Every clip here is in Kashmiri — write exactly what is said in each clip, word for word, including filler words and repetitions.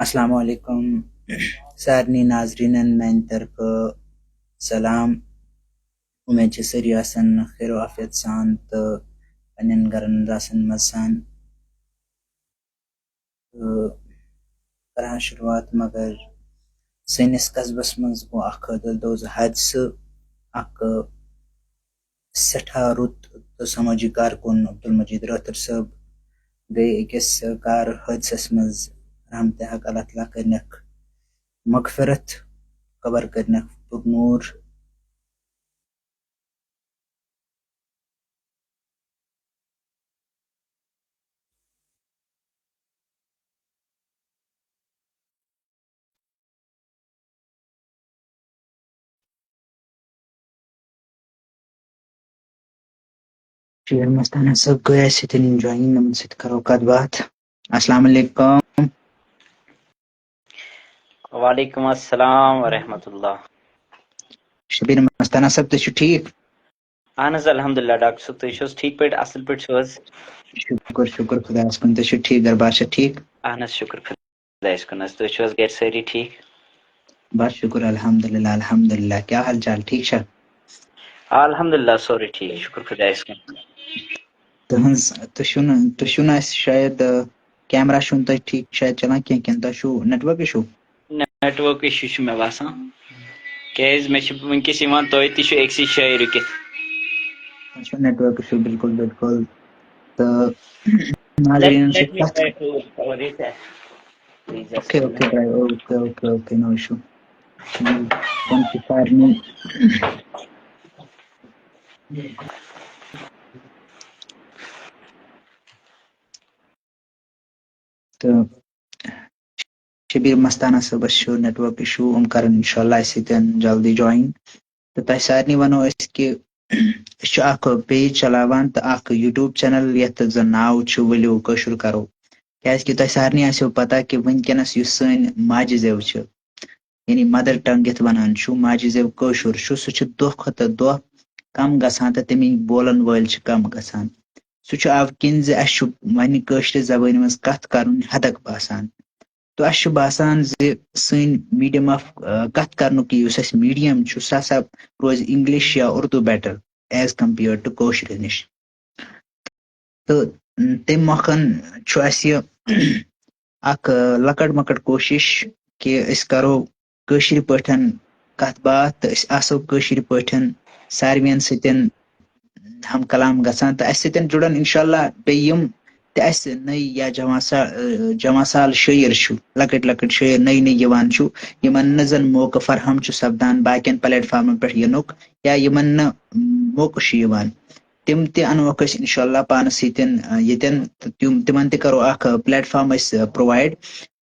السلام علیکم سارنٕے ناظریٖنَن میٛانہِ طرفہٕ سلام۔ اُمید چھِ سٲری آسَن خیر و عافیت سان تہٕ پنٛنٮ۪ن گَرَن منٛز آسَن مَزٕ سان۔ تہٕ کَران شروٗعات، مگر سٲنِس قصبَس منٛز گوٚو اَکھ دِلدوز حٲدثہٕ۔ اَکھ سٮ۪ٹھاہ رُت تہٕ سمٲجی کارکُن عبدالمجید رٲتھٕر صٲب گٔے أکِس کار حٲدثَس منٛز رحمتِ حق۔ اللہ تعالیٰ کٔرنَکھ مغفرت، قبر کٔرنَکھ پُرنوٗر۔ شبیر مستانہ صٲب گٔے اَسہِ سۭتۍ join، یِمَن سۭتۍ کَرو کَتھ باتھ۔ السلام علیکم۔ وعلیکم السلام ورحمۃ اللہ۔ شبیر مستانہ صٲب، تُہۍ چھِو ٹھیٖک؟ اہن حظ، الحمدللہ ڈاکٹر صٲب، تُہۍ چھِو حظ ٹھیٖک پٲٹھۍ، اَصٕل پٲٹھۍ چھِو حظ؟ شُکُر، شُکُر خۄدایَس کُن، تُہۍ چھِو ٹھیٖک، گَرٕ بار چھا ٹھیٖک؟ اہن حظ، شُکُر خۄدایَس کُن حظ، تُہۍ چھِو حظ گَرِ سٲری ٹھیٖک؟ بَس شُکُر، الحمدللہ، الحمدللہ۔ کیٛاہ حال چال، ٹھیٖک چھا؟ آ، الحمدللہ، سورُے ٹھیٖک، شُکُر خۄدایَس کُن۔ تُہٕنٛز، تُہۍ چھِو نہٕ، تُہۍ چھِو نہٕ اَسہِ شاید، آ، camera چھُنہٕ تۄہہِ ٹھیٖک شاید چَلان کینٛہہ، کِنہٕ تۄہہِ چھُو network issue؟ Network issue چھُ مےٚ باسان، کیٛازِ مےٚ چھِ وٕنکیٚس یِوان، تُہۍ تہِ چھِو أکسٕے جایہِ رُکِتھ۔ اچھا، network issue، بِلکُل، بِلکُل۔ تہٕ ناظریٖنَن سۭتۍ کَتھ۔ Okay, okay, okay, okay, okay, no issue. تِم چھِ سارنٕے۔ تہٕ شبیر مستانہ صٲبَس چھُ network issue، یِم کَرَن اِنشاء اللہ اَسہِ سۭتۍ جلدی join۔ تہٕ تۄہہِ سارنٕے وَنو أسۍ کہِ أسۍ چھِ اَکھ page چلاوان تہٕ اَکھ YouTube channel، یَتھ زَن ناو چھُ ؤلِو کٲشُر کَرو۔ کیٛازِکہِ تۄہہِ سارنٕے آسیو پَتہ کہِ وٕنکیٚنَس یُس سٲنۍ ماجہِ زٮ۪و چھِ، یعنی mother tongue یَتھ وَنان چھُ، ماجہِ زٮ۪و کٲشُر چھُ، سُہ چھُ دۄہ کھۄتہٕ دۄہ کَم گژھان تہٕ تَمِکۍ بولَن وٲلۍ چھِ کَم گژھان۔ سُہ چھُ اَوٕ کِنۍ زِ اَسہِ چھُ وۄنۍ کٲشرِ زبٲنۍ منٛز کَتھ کَرُن ہَدَک باسان۔ تہٕ اَسہِ چھُ باسان زِ سٲنۍ medium of، آ، کَتھ کَرنُک یُس اَسہِ medium چھُ، سُہ ہسا روزِ English یا Urdu better as compared to کٲشرِ نِش۔ تہٕ، م، تَمہِ مۄکھَن چھُ اَسہِ یہِ اَکھ، آ، لۄکٕٹ مۄکٕٹ کوٗشِش کہِ أسۍ کَرو کٲشِر پٲٹھۍ کَتھ باتھ تہٕ أسۍ آسو کٲشِر پٲٹھۍ ساروِیَن سۭتۍ ہم کلام گژھان تہٕ اَسہِ سۭتۍ جُڑَن اِنشاء اللہ بیٚیہِ یِم تہِ اَسہِ نٔے یا جوان سا-، آ، جوان سال شٲعر چھُ، لۄکٕٹۍ لۄکٕٹۍ شٲعر نٔے نٔے یِوان چھُ، یِمَن نہٕ زَن موقعہٕ فراہم چھُ سپدان باقیَن platformن پٮ۪ٹھ یِنُک یا یِمَن نہٕ موقعہٕ چھُ یِوان، تِم تہِ اَنوکھ أسۍ اِنشاء اللہ پانَس سۭتۍ، آ، ییٚتٮ۪ن تہٕ تِم، تِمَن تہِ کَرو اَکھ، آ، platform أسۍ، آ، provide۔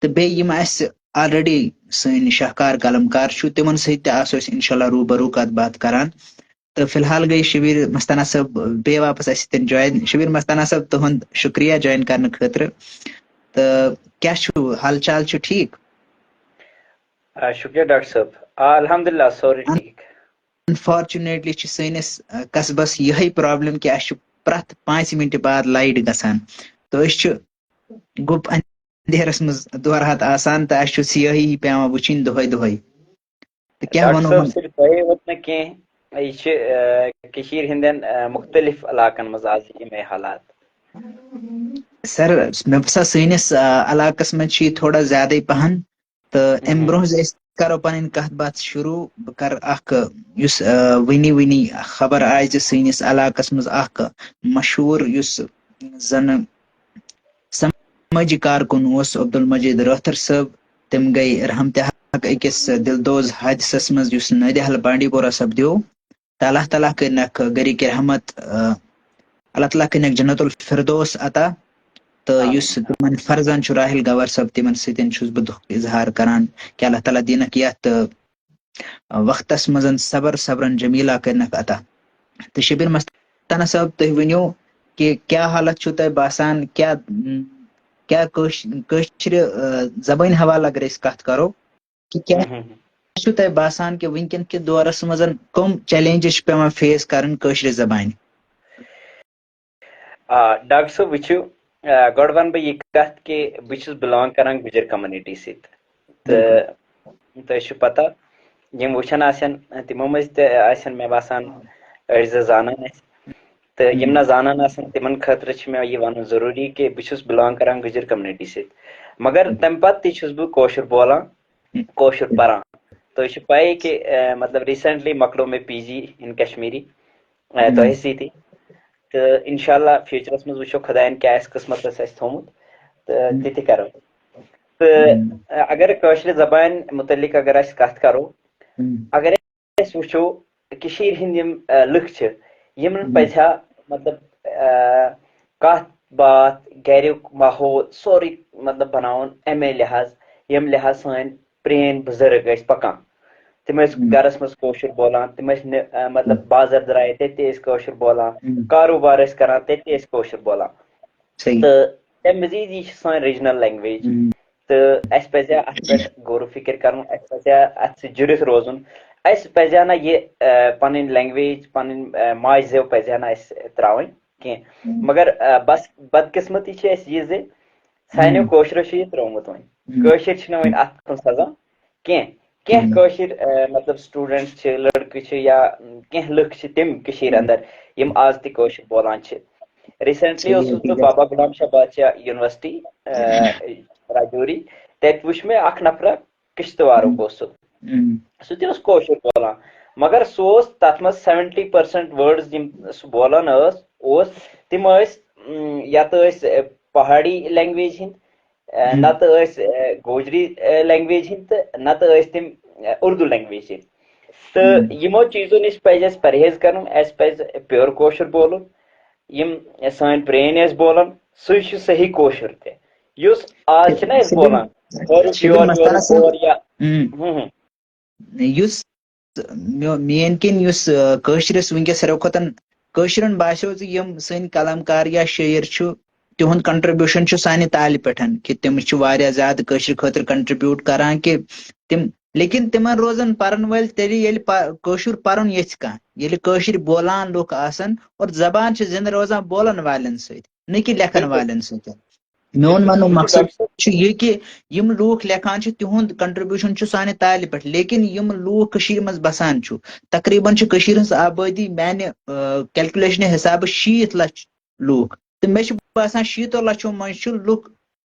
تہٕ بیٚیہِ یِم اَسہِ already سٲنۍ شاہکار قلمکار چھُ، تِمَن سۭتۍ تہِ آسو أسۍ اِنشاء اللہ روٗبَروٗ کَتھ باتھ کَران۔ تہٕ فی الحال گٔے شبیر مستانہ صٲب بیٚیہِ واپس اَسہِ سۭتۍ join۔ شبیر مستانہ صٲب، تُہُنٛد شُکریہ join کرنہٕ خٲطرٕ۔ تہٕ کیٛاہ چھُو، حال چال چھُ ٹھیٖک؟ آ، شُکریہ ڈاکٹر صٲب۔ آ، الحمدللہ، سورُے ٹھیٖک۔ Unfortunately چھِ سٲنِس، آ، قصبس یِہے problem کہِ اَسہِ چھُ پرٛٮ۪تھ پانٛژِ مِنٹہِ بعد light گژھان۔ تہٕ أسۍ چھِ گُپ اندھیرس منٛز دورٕ ہتھ آسان تہٕ اَسہِ چھُ سیٲہی پٮ۪وان وٕچھِنۍ دۄہے دۄہے۔ تہٕ کیٛاہ ڈاکٹر وَنو صٲب، وۄنۍ؟ صرف تۄہے یوت نہٕ کینٛہہ، یہِ چھِ، آ، کٔشیٖرِ ہٕنٛدٮ۪ن، آ، مُختٔلِف علاقن منٛز آز یِمے حالات۔ سر، مےٚ باسان سٲنِس، آ، علاقس منٛز چھِ یہِ تھوڑا زیادَے پہن۔ تہٕ اَمہِ مہم۔ برونٛہہ زِ أسۍ کرو پنٕنۍ کتھ باتھ شروع، بہٕ کرٕ اکھ، یُس، آ، وٕنی وٕنی خبر آیہِ زِ سٲنِس علاقس منٛز اکھ مشہوٗر یُس زنہٕ سمٲجی کارکُن اوس عبدالمجید رٲتھر صٲب، تِم گٔے رحمتِ حق أکِس دِلدوز حٲدثس منٛز یُس نٔدِ حل بانڈی پورہ سپدیو۔ تہٕ اللہ تعالیٰ کٔرنَکھ گرِکۍ رحمت، آ، اللہ تعالیٰ کٔرنَکھ جنت الفردوس عطا۔ تہٕ آمین۔ یُس تِمن فرزند چھُ راحل گوہر صٲب، تِمن سۭتۍ چھُس بہٕ دُکھ اظہار کران کہِ اللہ تعالیٰ دِنَکھ یَتھ، آ، وقتس منٛز صبر، صبرن جمیلہ کٔرنَکھ عطا۔ تہٕ شبیر مستانہ صٲب، تُہۍ ؤنِو کہِ کیٛاہ حالت چھُو تۄہہِ باسان، کیٛاہ، م، کیٛاہ کٲش-، کٲشرِ، آ، زبٲنۍ حوالہٕ اگر أسۍ کتھ کرو، کہِ کیٛاہ ہم، ہم، ہم۔ چھُو تۄہہِ باسان کہِ وٕنکیٚن کہِ دورس منٛز کٕم challenges چھِ پٮ۪وان face کرٕنۍ کٲشرِ زبانہِ؟ آ، ڈاکٹر صٲب، وٕچھِو، آ، گۄڈٕ وَنہٕ بہٕ یہِ کَتھ کہِ بہٕ چھُس بِلانگ کران گُجر کمنِٹی سۭتۍ۔ تہٕ تۄہہِ چھُ پَتہ، یِم وٕچھان آسن، تِمو منٛز تہِ آسن، مےٚ باسان، أڑۍ زٕ زانان اَسہِ۔ تہٕ یِم نہ زانان آسن، تِمن خٲطرٕ چھُ مےٚ یہِ وَنُن ضروٗری کہِ بہٕ چھُس بِلانگ کران گُجر کمنِٹی سۭتۍ، مگر تَمہِ پَتہٕ تہِ چھُس بہٕ کٲشُر بولان، کٲشُر پَران۔ تۄہہِ چھُ پَیی کہِ، آ، مطلب، recently مۄکلو مےٚ پی جی in Kashmiri، آ، تۄہہِ سۭتی۔ تہٕ انشاءاللہ future منٛز وٕچھو خۄدایَن کیٛاہ آسہِ قٕسمَتَس اَسہِ تھوٚومُت، تہٕ تہِ تہِ کَرو۔ تہٕ، آ، اگر کٲشرِ زبانہِ مُتعلِق اگر أسۍ کَتھ کَرو، اگر أسۍ وٕچھو کٔشیٖرِ ہِنٛدۍ یِم، آ، لُکھ چھِ، یِمَن پَزِ ہا، مطلب، آ، کَتھ باتھ، گَریُک ماحول، سورُے، مطلب، بَناوُن اَمے لحاظ، ییٚمہِ لحاظ سٲنۍ پرٛٲنۍ بُزرٕگ ٲسۍ پَکان۔ تِم ٲسۍ گَرَس منٛز کٲشُر بولان، تِم ٲسۍ نہِ-، آ، مطلب، بازر درٛایہِ تَتہِ تہِ ٲسۍ کٲشُر بولان، کاروبار ٲسۍ کَران تَتہِ تہِ ٲسۍ کٲشُر بولان۔ تہٕ تَمہِ مٔزیٖد یہِ چھِ سٲنۍ regional language۔ تہٕ اَسہِ پَزِ ہا اَتھ پٮ۪ٹھ غور و فِکر کَرُن، اَسہِ پَزِ ہا اَتھ سۭتۍ جُڑِتھ روزُن۔ اَسہِ پَزِ ہا نہ یہِ، آ، پَنٕنۍ language، پَنٕنۍ، آ، ماجہِ زٮ۪و پَزِ ہا نہٕ اَسہِ ترٛاوٕنۍ کینٛہہ۔ مگر، آ، بس بدقٕسمتی چھِ اَسہِ یہِ زِ سانیو کٲشرو چھُ یہِ ترٛوومُت وۄنۍ۔ کٲشِر چھِنہٕ وۄنۍ اَتھ کُن سَزان کینٛہہ۔ کینٛہہ کٲشِر، آ، مطلب، students چھِ، لٔڑکہٕ چھِ یا کینٛہہ لُکھ چھِ تِم کٔشیٖرِ اَندَر، یِم آز تہِ کٲشُر بولان چھِ۔ Recently اوسُس بہٕ بابا غلام شاہ بادشاہ university، آ، راجوری۔ تَتہِ وٕچھ مےٚ اَکھ نفرا، کِشتوارُک اوس سُہ۔ سُہ تہِ اوس کٲشُر بولان، مگر سُہ اوس تَتھ منٛز seventy percent words یِم سُہ بولان ٲس، اوس، تِم ٲسۍ، اۭں، یا تہٕ ٲسۍ، اے، پہاڑی language ہِنٛدۍ، اے، نَتہٕ ٲسۍ، اے، گوجری، اے، language ہِنٛدۍ تہٕ نَتہٕ ٲسۍ تِم، اے، اردو language ہِنٛدۍ۔ تہٕ یِمو چیٖزو نِش پَزِ اَسہِ پرہیز کَرُن، اَسہِ پَزِ pure کٲشُر بولُن۔ یِم سٲنۍ پرٛٲنۍ ٲسۍ بولان، سُے چھُ صحیح کٲشُر تہِ۔ یُس آز چھِنہ أسۍ بولان، ہورٕ چھِ یورٕ، یورٕ ہورٕ یا۔ ہُم، ہُم۔ یُس میو-، میٲنۍ کِنۍ یُس، آ، کٲشرِس وٕنکیٚس ساروی کھۄتَن کٲشرٮ۪ن باسیو زِ یِم سٲنۍ قلم کار یا شٲعر چھُ، تِہُنٛد contribution چھُ سانہِ تالہِ پٮ۪ٹھ، کہِ تِم چھِ واریاہ زیادٕ کٲشرِ خٲطرٕ contribute کران، کہِ تِم، لیکن تِمن روزن پرن وٲلۍ تیٚلہِ، ییٚلہِ پ-، کٲشُر پرُن یژھِ کانٛہہ، ییٚلہِ کٲشِرۍ بولان لُکھ آسن اور زبان چھِ زِندٕ روزان بولن والٮ۪ن سۭتۍ، نہ کہِ لیکھن والٮ۪ن سۭتۍ۔ میون ونُک مقصد چھُ یہِ کہِ یِم لوٗکھ لیکھان چھِ، تِہُنٛد contribution چھُ سانہِ تالہِ پٮ۪ٹھ، لیکن یِم لوٗکھ کٔشیٖرِ منٛز بسان چھُ، تقریباً چھِ کٔشیٖرِ ہٕنٛز آبٲدی میانہِ، آ، calculation حسابہٕ شیٖتھ لچھ لوٗکھ۔ تہٕ مےٚ چھُ باسان، شیٖتو لچھو منٛز چھِ لُکھ،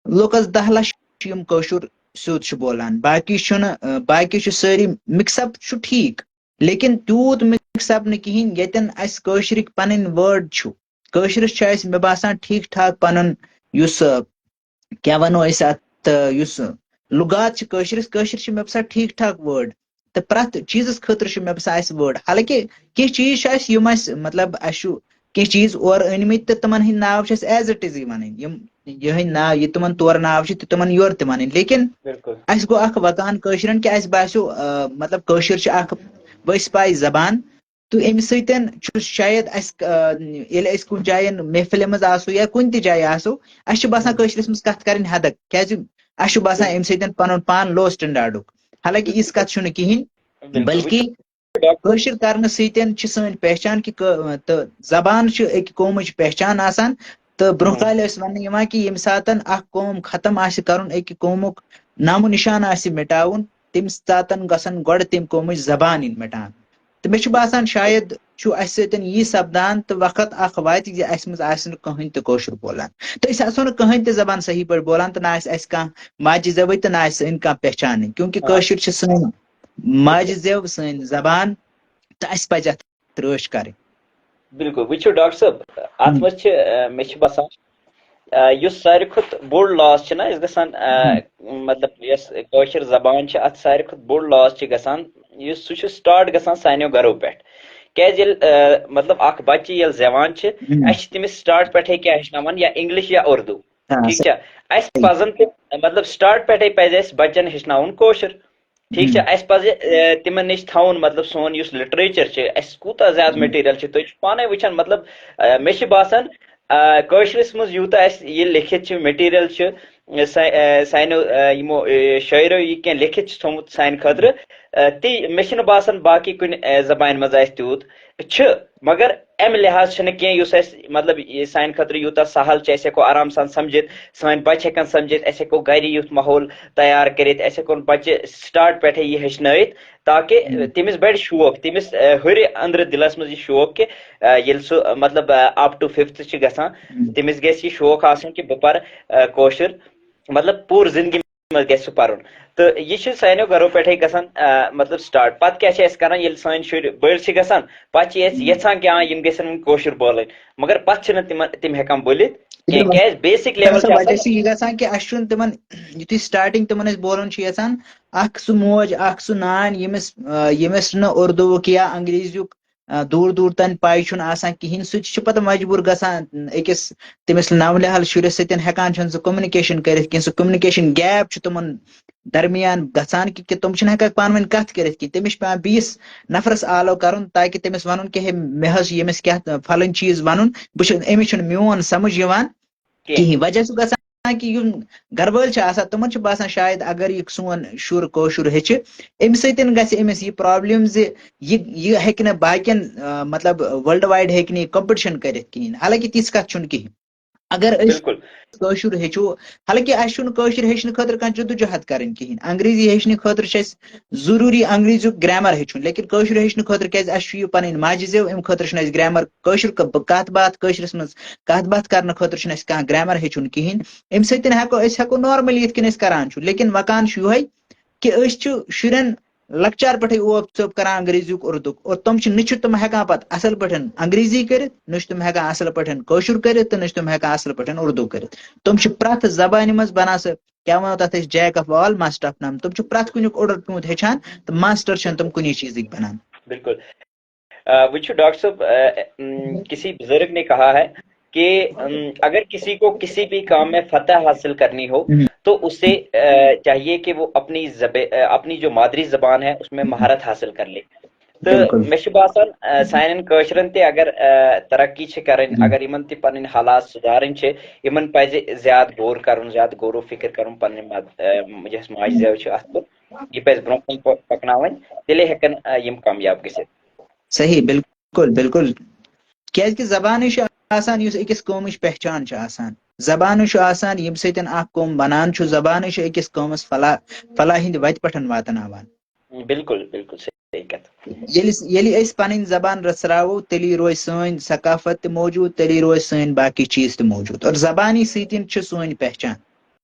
لُکس دَہ لچھ چھِ یِم کٲشُر سیوٚد چھِ بولان، باقی چھُنہٕ، آ، باقی چھِ سٲری، mix up چھُ ٹھیٖک، لیکن تیوٗت mix up نہٕ کِہیٖنۍ۔ ییٚتٮ۪ن اَسہِ کٲشرِکۍ پنٕنۍ word چھُ، کٲشرِس چھُ اَسہِ، مےٚ باسان، ٹھیٖک ٹھاک پنُن یُس، آ، کیٛاہ وَنو أسۍ اَتھ، آ، یُس لُغات چھِ کٲشرِس، کٲشِر چھِ، مےٚ باسان، ٹھیٖک ٹھاک word۔ تہٕ پرٛٮ۪تھ چیٖزَس خٲطرٕ چھُ، مےٚ باسان، اَسہِ word۔ حالانکہِ کینٛہہ چیٖز چھِ اَسہِ، یِم اَسہِ، مطلب، اَسہِ چھُ کینٛہہ چیٖز اورٕ أنۍ مٕتۍ تہٕ تِمَن ہٕنٛدۍ ناو چھِ اَسہِ as it is یِوان، یِم یِہٕنٛدۍ ناو، یہِ تِمَن تورٕ ناو چھِ، تہِ تِمَن یورٕ تہِ وَنٕنۍ۔ لیکن اَسہِ گوٚو اَکھ وَتان کٲشرٮ۪ن کہِ اَسہِ باسیو، آ، مطلب، کٲشِر چھِ اَکھ ؤسۍ پاے زبان۔ تہٕ اَمہِ سۭتۍ چھُ شاید اَسہِ، آ، ییٚلہِ أسۍ کُنہِ جایَن محفِلہِ منٛز آسو یا کُنہِ تہِ جایہِ آسو، اَسہِ چھُ باسان کٲشرِس منٛز کَتھ کَرٕنۍ حدک، کیٛازِ اَسہِ چھُ باسان اَمہِ سۭتۍ پَنُن پان low standardُک۔ حالانکہِ یِژھ کَتھ چھُنہٕ کِہیٖنۍ، بلکہِ کٲشِر کرنہٕ سۭتۍ چھِ سٲنۍ پہچان کہِ کٲ-، تہٕ زبان چھِ أکہِ قومٕچ پہچان آسان۔ تہٕ برٛونٛہہ کالہِ ٲسۍ وننہٕ یِوان کہِ ییٚمہِ ساتن اکھ قوم ختم آسہِ کرُن، أکہِ قومُک نامو نشان آسہِ مٹاوُن، تَمہِ ساتن گژھن گۄڈٕ تَمہِ قومٕچ زبان یِنۍ مٹاونہٕ۔ تہٕ مےٚ چھُ باسان، شاید چھُ اَسہِ سۭتۍ یی سپدان تہٕ وقت اکھ واتہِ زِ اَسہِ منٛز آسہِ نہٕ کٕہٕنۍ تہِ کٲشُر بولان۔ تہٕ أسۍ آسو نہٕ کٕہٕنۍ تہِ زبان صحیح پٲٹھۍ بولان تہٕ نہ آسہِ اَسہِ کانٛہہ ماجہِ زٮ۪وٕے تہٕ نہ آسہِ سٲنۍ کانٛہہ پہچانٕے، کیونکہِ آ۔ کٲشُر چھِ سٲنۍ ماجہِ زٮ۪و، سٲنۍ زبان، تہٕ اَسہِ پَزِ اَتھ رٲچھ کَرٕنۍ۔ بِلکُل، وٕچھِو ڈاکٹر صٲب، اَتھ ہم۔ منٛز چھِ، آ، مےٚ چھِ باسان، آ، یُس ساروی کھۄتہٕ بوٚڑ loss چھُنہ اَسہِ گژھان، آ، ہم۔ مطلب، یۄس کٲشِر زبان چھِ، اَتھ ساروی کھۄتہٕ بوٚڑ loss چھِ گژھان، یُس سُہ چھُ start گژھان سانیو گرو پٮ۪ٹھ۔ کیٛازِ ییٚلہِ، آ، مطلب، اَکھ بَچہٕ ییٚلہِ زٮ۪وان چھِ، ہم۔ اَسہِ چھِ تٔمِس start پٮ۪ٹھَے کیٛاہ ہیٚچھناوان، یا English یا اُردو۔ آ، ٹھیٖک صحیح۔ چھا؟ اَسہِ پَزَن تِم، مطلب، start پٮ۪ٹھَے پَزِ اَسہِ بَچَن ہیٚچھناوُن کٲشُر۔ ٹھیٖک چھا؟ ہم۔ اَسہِ پَزِ، آ، تِمَن نِش تھاوُن، مطلب، سون یُس literature چھِ، اَسہِ کوٗتاہ زیادٕ ہم۔ Material چھِ، تُہۍ چھِو پانَے وٕچھان، مطلب، آ، مےٚ چھِ باسان، آ، کٲشرِس منٛز یوٗتاہ اَسہِ یہِ لیٚکھِتھ چھِ، material چھِ، آ، سا-، آ، سانیو، آ، یِمو، آ، شٲعرو یہِ کینٛہہ لیٚکھِتھ چھِ تھوٚمُت سانہِ خٲطرٕ، آ، تی، مےٚ چھُنہٕ باسان باقٕے کُنہِ، آ، زبانہِ منٛز آسہِ تیوٗت۔ چھِ، مگر اَمہِ لحاظ چھِنہٕ کینٛہہ یُس اَسہِ، مطلب، یہِ سانہِ خٲطرٕ یوٗتاہ سہل چھُ، أسۍ ہٮ۪کو آرام سان سَمجھِتھ، سٲنۍ بَچہِ ہٮ۪کَن سَمجھِتھ، أسۍ ہٮ۪کو گَرِ یُتھ ماحول تیار کٔرِتھ، أسۍ ہٮ۪کون بَچہِ start پٮ۪ٹھَے یہِ ہیٚچھنٲیِتھ، تاکہِ، ہُم۔ تٔمِس بَڑِ شوق، تٔمِس، آ، ہُرِ أنٛدرٕ دِلَس منٛز یہِ شوق کہِ، آ، ییٚلہِ سُہ، آ، مطلب، آ، up to fifth چھُ گژھان، ہُم۔ تٔمِس گژھِ یہِ شوق آسُن کہِ بہٕ پَرٕ، آ، کٲشُر، مطلب، پوٗرٕ زِندگی منٛز گژھِ سُہ پَرُن۔ تہٕ یہِ چھُ سانیو گَرو پٮ۪ٹھَے گژھان، آ، مطلب، start۔ پَتہٕ کیٛاہ چھِ أسۍ کَران، ییٚلہِ سٲنۍ شُرۍ بٔڑۍ چھِ گژھان، پَتہٕ چھِ أسۍ ہُم۔ یَژھان کہِ آ، یِم گژھن وۄنۍ کٲشُر بولٕنۍ، مگر پَتہٕ چھِنہٕ تِمَن، تِم ہٮ۪کان بوٗلِتھ کینٛہہ، یِم کیٛازِ basic level چھِ وجہ آسان۔ چھِ یہِ گژھان کہِ اَسہِ چھُنہٕ تِمَن، یُتھُے starting تِمَن أسۍ بولُن چھِ یَژھان، اَکھ سُہ موج، اَکھ سُہ نانۍ، ییٚمِس، آ، ییٚمِس نہٕ اُردوٗوُک یا انگریزیُک، آ، دوٗر دوٗر تام پَے چھُنہٕ آسان کِہیٖنۍ، سُہ تہِ چھُ پَتہٕ مجبوٗر گژھان أکِس تٔمِس نَو نِہَل شُرِس سۭتۍ ہٮ۪کان چھُنہٕ سُہ communication کٔرِتھ کینٛہہ، سُہ communication gap چھُ تِمَن درمیان گژھان کہِ، کہِ تِم چھِنہٕ ہٮ۪کان پانہٕ ؤنۍ کَتھ کٔرِتھ کینٛہہ، تٔمِس چھُ پٮ۪وان بیٚیِس نفرَس آلو کَرُن تاکہِ تٔمِس وَنُن کہِ ہے، مےٚ حظ چھُ ییٚمِس کینٛہہ فَلٲنۍ چیٖز وَنُن، بہٕ چھُس، أمِس چھُنہٕ میون سَمٕجھ یِوان کِہیٖنۍ۔ کِہیٖنۍ۔ وجہ چھُ گژھان کہِ یِم گَرٕ وٲلۍ چھِ آسان، تِمَن چھُ باسان شاید اگر یہِ سون شُر کٲشُر ہیٚچھِ، اَمہِ سۭتۍ گژھِ أمِس یہِ problem زِ یہِ، یہِ ہیٚکہِ نہٕ باقین، آ، مطلب، world wide ہیٚکہِ نہٕ یہِ competition کٔرِتھ کِہیٖنۍ۔ حالانکہِ تِژھ کَتھ چھُنہٕ کِہیٖنۍ۔ اگر أسۍ بِلکُل۔ کٲشُر ہیٚچھو، حالانکہِ اَسہِ چھُنہٕ کٲشُر ہیٚچھنہٕ خٲطرٕ کانٛہہ جدوجہد کَرٕنۍ کِہیٖنۍ۔ انگریزی ہیٚچھنہٕ خٲطرٕ چھِ اَسہِ ضروٗری انگریزیُک grammar ہیٚچھُن، لیکن کٲشُر ہیٚچھنہٕ خٲطرٕ، کیٛازِ اَسہِ چھُ یہِ پَنٕنۍ ماجہِ زیو، اَمہِ خٲطرٕ چھُنہٕ اَسہِ grammar، کٲشُر ک-، کَتھ باتھ کٲشرِس منٛز، کَتھ باتھ کَرنہٕ خٲطرٕ چھُنہٕ اَسہِ کانٛہہ grammar ہیٚچھُن کِہیٖنۍ۔ اَمہِ سۭتۍ ہٮ۪کو، أسۍ ہٮ۪کو normally یِتھ کٔنۍ أسۍ کَران چھُ، لیکن وَکان چھُ یِہوٚے کہِ أسۍ چھِ شُرٮ۪ن لۄکچار پٮ۪ٹھٕے اوپ ژوپ کران انگریزیُک اردوُک، اور تِم چھِ، نہ چھِ تِم ہٮ۪کان پتہٕ اصل پٲٹھۍ انگریزی کٔرِتھ، نہ چھِ تِم ہٮ۪کان اصل پٲٹھۍ کٲشُر کٔرِتھ، تہٕ نہ چھِ تِم ہٮ۪کان اصل پٲٹھۍ اردو کٔرِتھ۔ تِم چھِ پرٛٮ۪تھ زبانہِ منٛز بنان سُہ، کیٛاہ وَنو تَتھ أسۍ، jack of all، master of none۔ تِم چھِ پرٛٮ۪تھ کُنیُک اوٚڑ پیوٗنت ہیٚچھان، تہٕ master چھِنہٕ تِم کُنی چیٖزٕکۍ بنان۔ بِلکُل۔ آ، وٕچھِو ڈاکٹر صٲب، آ، ام، کسی بزرگ نے کہا ہے کہ، ام، اگر کسی کو کسی بھی کام میں فتح حاصل کرنی ہو، ہم۔ تو اسے، آ، چاہیے کہ وہ اپنی زب-، آ، اپنی جو مادری زبان ہے، اس میں مہارت حاصل کر لے۔ تہٕ بِلکُل۔ مےٚ چھُ باسان، آ، سانٮ۪ن کٲشرٮ۪ن تہِ اگر، آ، ترقی چھِ کرٕنۍ، ہم۔ اگر یِمن تہِ پنٕنۍ حالات سُدھارٕنۍ چھِ، یِمن پزِ زیادٕ غور کرُن، زیادٕ غور و فکر کرُن پننہِ مد-، آ، یۄس ماجہِ زٮ۪و چھِ، اتھ کُن۔ یہِ پزِ برونٛہہ کُن پ-، پکناوٕنۍ، تیٚلے ہٮ۪کن، آ، یِم کامیاب گٔژھِتھ۔ صحیح، بِلکُل، بِلکُل۔ کیٛازِ کہِ زبانٕے چھُ آسان یُس أکِس قومٕچ پہچان چھِ آسان۔ زبانٕے چھُ آسان ییٚمہِ سۭتۍ اکھ قوم بنان چھُ، زبانٕے چھُ أکِس قومس فلاح، فلاح ہٕنٛدِ وتہِ پٮ۪ٹھ واتناوان۔ بِلکُل، بِلکُل صحیح کتھ۔ ییٚلہِ، ییٚلہِ أسۍ پنٕنۍ زبان رژھراوو، تیٚلی روزِ سٲنۍ ثقافت تہِ موجود، تیٚلی روزِ سٲنۍ باقی چیٖز تہِ موجود۔ اور زبانی سۭتۍ چھِ سٲنۍ پہچان۔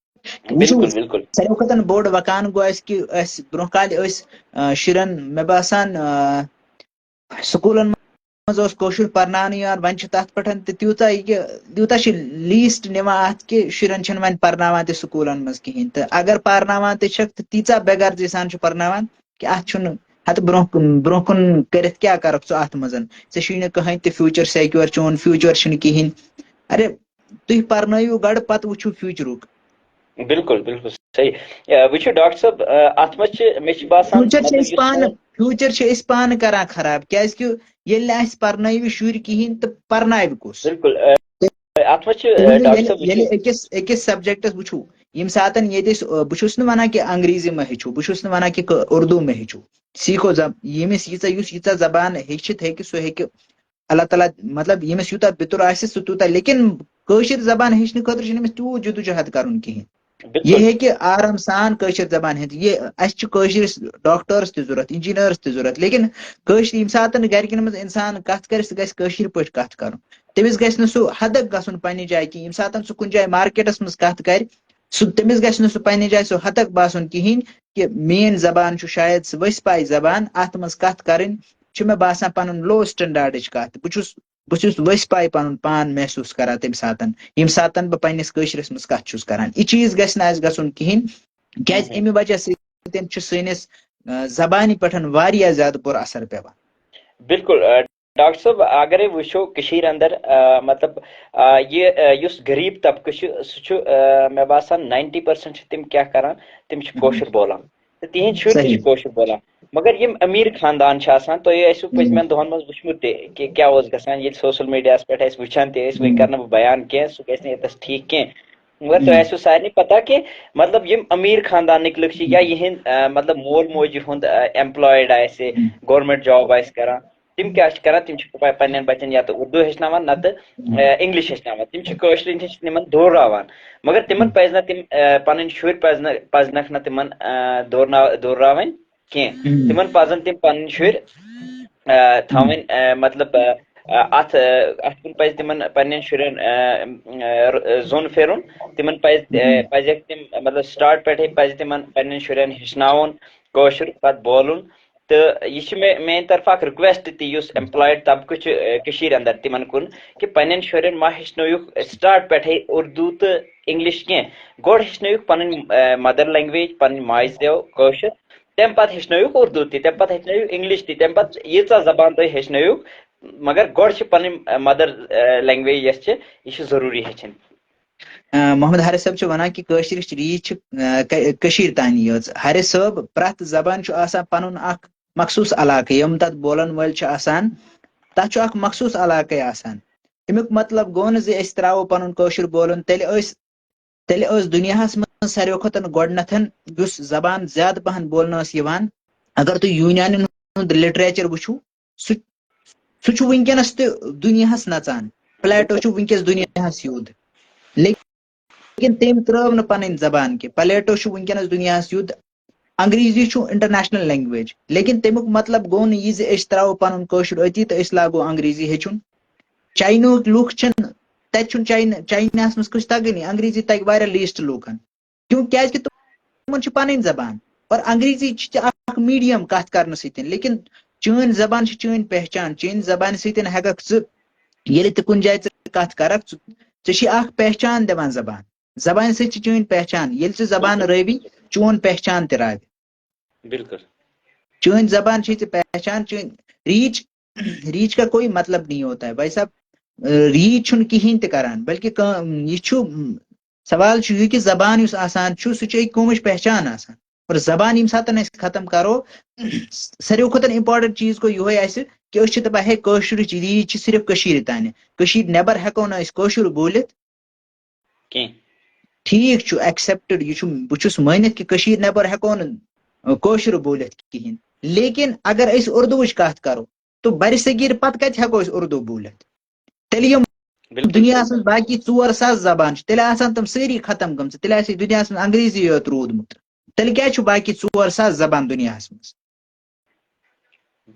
وٕچھِو، بِلکُل، بِلکُل۔ ساروی کھۄتہٕ بوٚڑ وکان گوٚو اَسہِ کہِ أسۍ برونٛہہ کالہِ ٲسۍ، آ، شُرٮ۪ن، مےٚ باسان، آ، سکوٗلن منٛز اوس کٲشُر پرناونہٕ یِوان، وۄنۍ چھِ تَتھ پٮ۪ٹھ تہِ تیوٗتاہ یہِ، تیوٗتاہ چھِ least نِوان اَتھ کہِ شُرٮ۪ن چھِنہٕ وۄنۍ پرناوان تہِ سکوٗلن منٛز کِہیٖنۍ۔ تہٕ اگر پرناوان تہِ چھِکھ، تہٕ تیٖژاہ بے غرضی سان چھِ پرناوان کہِ اَتھ چھُنہٕ، ہتہٕ برونٛہہ کُن، برونٛہہ کُن کٔرِتھ کیٛاہ کَرَکھ ژٕ اَتھ منٛز؟ ژےٚ چھُے نہٕ کٕہٕنۍ تہِ future secure، چون future چھُنہٕ کِہیٖنۍ۔ اَرے، تُہۍ پرنٲیِو گۄڈٕ، پتہٕ وٕچھِو futureُک۔ بِلکُل، بِلکُل صحیح۔ آ، وٕچھِو ڈاکٹر صٲب، آ، اَتھ منٛز چھِ، مےٚ چھِ باسان، future چھِ مطلب، أسۍ یُس پانہٕ، future چھِ أسۍ پانہٕ کران خراب، کیٛازِ کہِ ییٚلہِ نہٕ اَسہِ پرنٲوِ شُرۍ کِہیٖنۍ، تہٕ پرناوِ کُس؟ بِلکُل، آ، اَتھ منٛز چھِ، آ، تُہۍ ؤنِو، ڈاکٹر ییٚلہِ، صٲب، وٕچھِو۔ ییٚلہِ أکِس، أکِس subjectس وٕچھِو، ییٚمہِ ساتَن ییٚتہِ أسۍ، آ، بہٕ چھُس نہٕ وَنان کہِ انگریزی مہ ہیٚچھِو، بہٕ چھُس نہٕ وَنان کہِ ک-، اردو مہ ہیٚچھِو، سیٖکھو زب-، ییٚمِس ییٖژاہ، یُس ییٖژاہ زبان ہیٚچھِتھ ہیٚکہِ، سُہ ہیٚکہِ اللہ تعالیٰ، مطلب، ییٚمِس یوٗتاہ پِتُر آسہِ، سُہ تیوٗتاہ، لیکن کٲشِر زبان ہیٚچھنہٕ خٲطرٕ چھُنہٕ أمِس تیوٗت جدوجہد کَرُن کِہیٖنۍ۔ بِلکُل۔ یہِ ہیٚکہِ آرام سان کٲشِر زبان ہیٚچھِتھ۔ یہِ، اَسہِ چھِ کٲشرِس doctors تہِ ضوٚرَتھ، engineers تہِ ضوٚرَتھ، لیکن کٲشِر، ییٚمہِ ساتَن گَرِکٮ۪ن منٛز اِنسان کَتھ کَرِ، سُہ گژھِ کٲشِر پٲٹھۍ کَتھ کَرُن۔ تٔمِس گژھِ نہٕ سُہ ہَدَک گژھُن پنٛنہِ جایہِ کِہیٖنۍ۔ ییٚمہِ ساتَن سُہ کُنہِ جایہِ مارکیٹَس منٛز کَتھ کَرِ، سُہ، تٔمِس گژھِ نہٕ سُہ پنٛنہِ جایہِ سُہ ہَدَک باسُن کِہیٖنۍ کہِ میٛٲنۍ زبان چھُ شاید سُہ ؤسۍ پَے زبان، اَتھ منٛز کَتھ کَرٕنۍ چھِ مےٚ باسان پَنُن low standardٕچ کَتھ۔ بہٕ چھُس بہٕ چھُس ؤسۍ پاے پَنُن پان محسوٗس کران تَمہِ ساتَن، ییٚمہِ ساتَن بہٕ پنٛنِس کٲشرِس منٛز کَتھ چھُس کران۔ یہِ چیٖز گژھِ نہٕ اَسہِ گژھُن کِہیٖنۍ، کیٛازِ ہُم۔ اَمہِ وجہ سۭتۍ چھُ سٲنِس، آ، زبانہِ پٮ۪ٹھ واریاہ زیادٕ بُرٕ اثر پٮ۪وان۔ بِلکُل، آ، ڈاکٹر صٲب، اگرے وٕچھو کٔشیٖرِ اندر، آ، مطلب، آ، یہِ، آ، یُس غریٖب طبقہٕ چھُ، سُہ چھُ، آ، مےٚ باسان، ninety percent چھِ تِم کیٛاہ کران، تِم چھِ ہُم۔ کٲشُر بولان۔ تہٕ تِہِنٛدۍ شُرۍ تہِ صحیح۔ چھِ کٲشُر بولان۔ مگر یِم أمیٖر خاندان چھِ آسان، تۄہہِ آسِوٕ ہُم۔ پٔتمٮ۪ن دۄہَن منٛز وٕچھمُت تہِ کہِ کیٛاہ اوس گژھان، ییٚلہِ social mediaہَس پٮ۪ٹھ اَسہِ وٕچھان تہِ ٲسۍ، وۄنۍ ہُم۔ کَرٕ نہٕ بہٕ بیان کینٛہہ، سُہ گژھِ نہٕ ییٚتَس ٹھیٖک کینٛہہ۔ مگر تۄہہِ آسِوٕ سارنٕے پتہ کہِ مطلب یِم أمیٖر خاندانٕکۍ لُکھ چھِ یا یِہِنٛد آ، مطلب مول موج یِہُنٛد ایمپلایڈ آسہِ، گورمنٹ جاب آسہِ کران، تِم کیٛاہ چھِ کران؟ تِم چھِ پَ- پننٮ۪ن بچن یا تہٕ اردو ہیٚچھناوان نتہٕ انگلش ہیٚچھناوان۔ تِم چھِ کٲشرٮ۪ن ہِش تِمن دورراوان، مگر تِمن پزِ نہ تِم آ، پنٕنۍ شُرۍ پزِ نہ پزنکھ نہ تِمن آ، دورنا دورراوٕنۍ کینٛہہ۔ تِمن پزن تِم پنٕنۍ شُرۍ آ، تھاوٕنۍ آ، مطلب آ، آ، اتھ آ، اتھ کُن پزِ تِمن پننٮ۪ن شُرٮ۪ن آ، آ، زوٚن پھیرُن۔ تِمن پزِ آ، پزٮ۪کھ تِم مطلب سٹارٹ پٮ۪ٹھے پزِ تِمن پننٮ۪ن شُرٮ۪ن ہیٚچھناوُن کٲشُر، پتہٕ بولُن۔ تہٕ یہِ چھِ مےٚ میانہِ طرفہٕ اکھ رِکویسٹ تہِ، یُس ایمپلایڈ طبقہٕ چھُ آ، کٔشیٖرِ اندر، تِمن کُن کہِ پننٮ۪ن شُرٮ۪ن ما ہیٚچھنٲیِکھ سٹارٹ پٮ۪ٹھے اردو تہٕ انگلش کینٛہہ، گۄڈٕ ہیٚچھنٲیِکھ پنٕنۍ مدر لینگویج، پنٕنۍ ماجہِ زٮ۪و کٲشُر، تَمہِ پَتہٕ ہیٚچھنٲیِو اردو تہِ، تَمہِ پَتہٕ ہیٚچھنٲیِو انگلش تہِ، تَمہِ پَتہٕ ییٖژاہ زبان تُہۍ ہیٚچھنٲیِو، مگر گۄڈٕ چھِ پَنٕنۍ مدر لینگویج یۄس چھِ، یہِ چھِ ضروٗری ہیٚچھِنۍ۔ آ، محمد حارث صٲب چھُ وَنان کہِ کٲشرِچ ریٖژ چھِ آ، کٔ- کٔشیٖر تانی یٲژ۔ حارث صٲب، پرٛٮ۪تھ زبان چھُ آسان پَنُن اکھ مخصوٗص علاقہٕ، یِم تَتھ بولَن وٲلۍ چھِ آسان، تَتھ چھُ اکھ مخصوٗص علاقَے آسان۔ اَمیُک مطلب گوٚو نہٕ زِ أسۍ ترٛاوو پَنُن کٲشُر بولُن، تیٚلہِ ٲسۍ تیٚلہِ ٲس دُنیاہَس منٛز ساروٕے کھۄتہٕ گۄڈٕنٮ۪تھ یُس زبان زیادٕ پَہَن بولنہٕ ٲس یِوان۔ اگر تُہۍ یوٗنانَن ہُنٛد لِٹریچَر وٕچھِو، سُہ سُہ چھُ وٕنکیٚنَس تہِ دُنیاہَس نَژان۔ پلیٹو چھُ وٕنکیٚس دُنیاہَس یوٗد، لیکن تٔمۍ ترٲو نہٕ پَنٕنۍ زبان کینٛہہ۔ پلیٹو چھُ وٕنکیٚنَس دُنیاہَس یوٗد۔ انگریزی چھُ انٹرنیشنل لینگویج، لیکن تَمیُک مطلب گوٚو نہٕ یہِ زِ أسۍ ترٛاوو پَنُن کٲشُر أتی تہٕ أسۍ لاگو انگریزی ہیٚچھُن۔ چاینہٕکۍ لُکھ چھِنہٕ، تَتہِ چھُنہٕ چاینہٕ چایناہَس منٛز کٲنٛسہِ تَگٲنی۔ انگریزی تَگہِ واریاہ لیسٹ لُکَن۔ کیوں؟ کیازِ کہِ تِمَن چھِ پَنٕنۍ زبان، اور انگریزی چھِ اکھ میٖڈیم کَتھ کرنہٕ سۭتۍ، لیکن چٲنۍ زبان چھِ چٲنۍ پہچان۔ چٲنۍ زبانہِ سۭتۍ ہٮ۪کَکھ ژٕ، ییٚلہِ تہِ کُنہِ جایہِ ژٕ کَتھ کرَکھ، ژٕ ژےٚ چھِ اکھ پہچان دِوان زبان۔ زبانہِ سۭتۍ چھِ چٲنۍ پہچان۔ ییٚلہِ ژٕ زبان رٲوی، چون پہچان تہِ راوِ۔ بِلکُل۔ چٲنۍ زبان چھِ ژےٚ پہچان، چٲنۍ ریٖچ، ریٖچ کا کوئی مطلب نہیں ہوتا ہے بھائی صاحب۔ ریٖچ چھُنہٕ کِہیٖنۍ تہِ کران، بلکہِ کٲم یہِ چھُ، سوال چھُ یہِ کہِ زبان یُس آسان چھُ، سُہ چھُ أکۍ قومٕچ پہچان آسان۔ اور زبان ییٚمہِ ساتہٕ أسۍ ختم کرو، ساروی کھۄتہٕ امپورٹنٹ چیٖز گوٚو یِہوے اَسہِ کہِ أسۍ چھِ دَپان، ہے، کٲشرِچ ریٖچ چھِ صرف کٔشیٖرِ تانۍ، کٔشیٖرِ نٮ۪بر ہٮ۪کو نہٕ أسۍ کٲشُر بوٗلِتھ۔ کینٛہہ۔ ٹھیٖک چھُ، ایکسیپٹڈ، یہِ چھُ، بہٕ چھُس مٲنِتھ کہِ کٔشیٖرِ نٮ۪بر ہٮ۪کو نہٕ، آ، کٲشُر بوٗلِتھ کِہیٖنۍ، لیکن اگر أسۍ اردوٗوٕچ کَتھ کَرو، تو برِ صغیٖر پتہٕ کَتہِ ہٮ۪کو أسۍ اردوٗ بوٗلِتھ؟ تیٚلہِ یِم دُنیاہَس منٛز باقی ژور ساس زبان چھِ، تیٚلہِ آسَن تِم سٲری ختم گٔمژٕ، تیٚلہِ آسہِ دُنیاہَس منٛز انگریزی یوت روٗدمُت۔ تیٚلہِ کیٛازِ چھُ باقی ژور ساس زبان دُنیاہَس منٛز؟